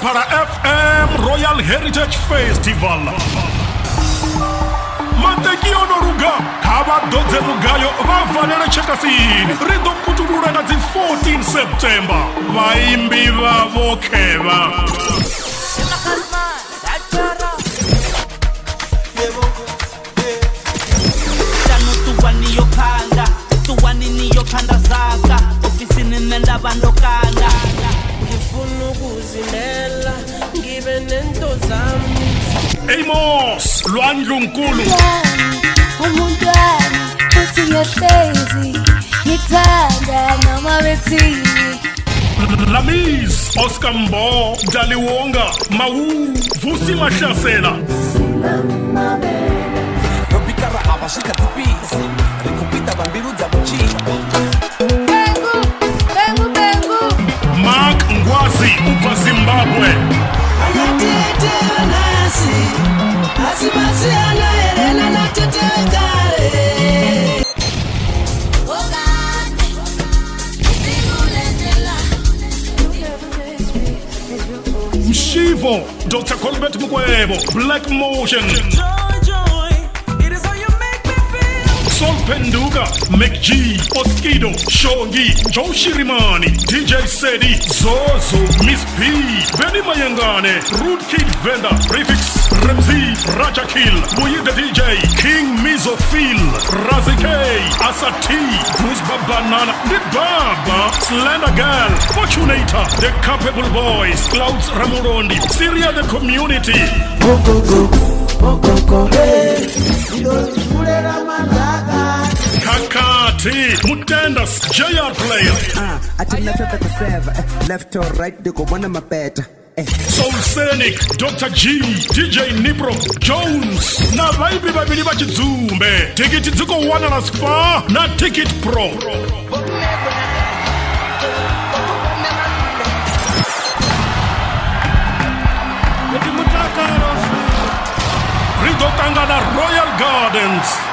Phalaphala FM Royal Heritage Festival. Maṱeki o no luga kha vha ḓodze mugayo vha valele tshekasini. Ri ḓo putulula nga dzi 14 September. Vhaimbi vha vho khevha. Tano ṱuwani yo phanda ṱuwani ni yo phanda zaka ofisini nṋe nda vha ndo kanda. Ngifuna ukuzimela ngibe nento zami. Amos Lwandlunkulu. Umuntu wami futhi ngiyahlezi ngithanda noma bethini. Lamis Oscar Mbo Daliwonga Mawu Vusi Mahlasela. Ro bika ra avha zwi kha ḓi fhisa, ri khou piṱa vha mbilu dza vhutshilo. Bengu, bengu, bengu. Mark Ngwazi u bva Zimbabwe. Anatete nhasi asi masiyana here nanatete vekare. Mshivo Dr Colbert Mukwebo Black Motion. Sol Penduka, McG, Oskido, Shongi, Joe Shirimani, DJ Sedi, Zozo, Miss P, Benny Mayengane, Rude Kid Venda, Prefix, Remzi, Raja Kill, Buyi the DJ, King Mizo Phil, Razi K, Asa T, Gooseba Banana, The Baba, Slender Girl, Fortunator, The Capable Boys, Clouds Ramurondi, Syria the Community. Kakati, Mutendas, JR Player. A thi na tsha left or right ndi khou vhona mapeta. Soul Scenic, Dr. G, DJ Nipro, Jones na vhaimbi vhavhili vha tshidzumbe. Thikhithi dzi khou wanala Spa na Ticket Pro. Ri ḓo ṱangana Royal Gardens.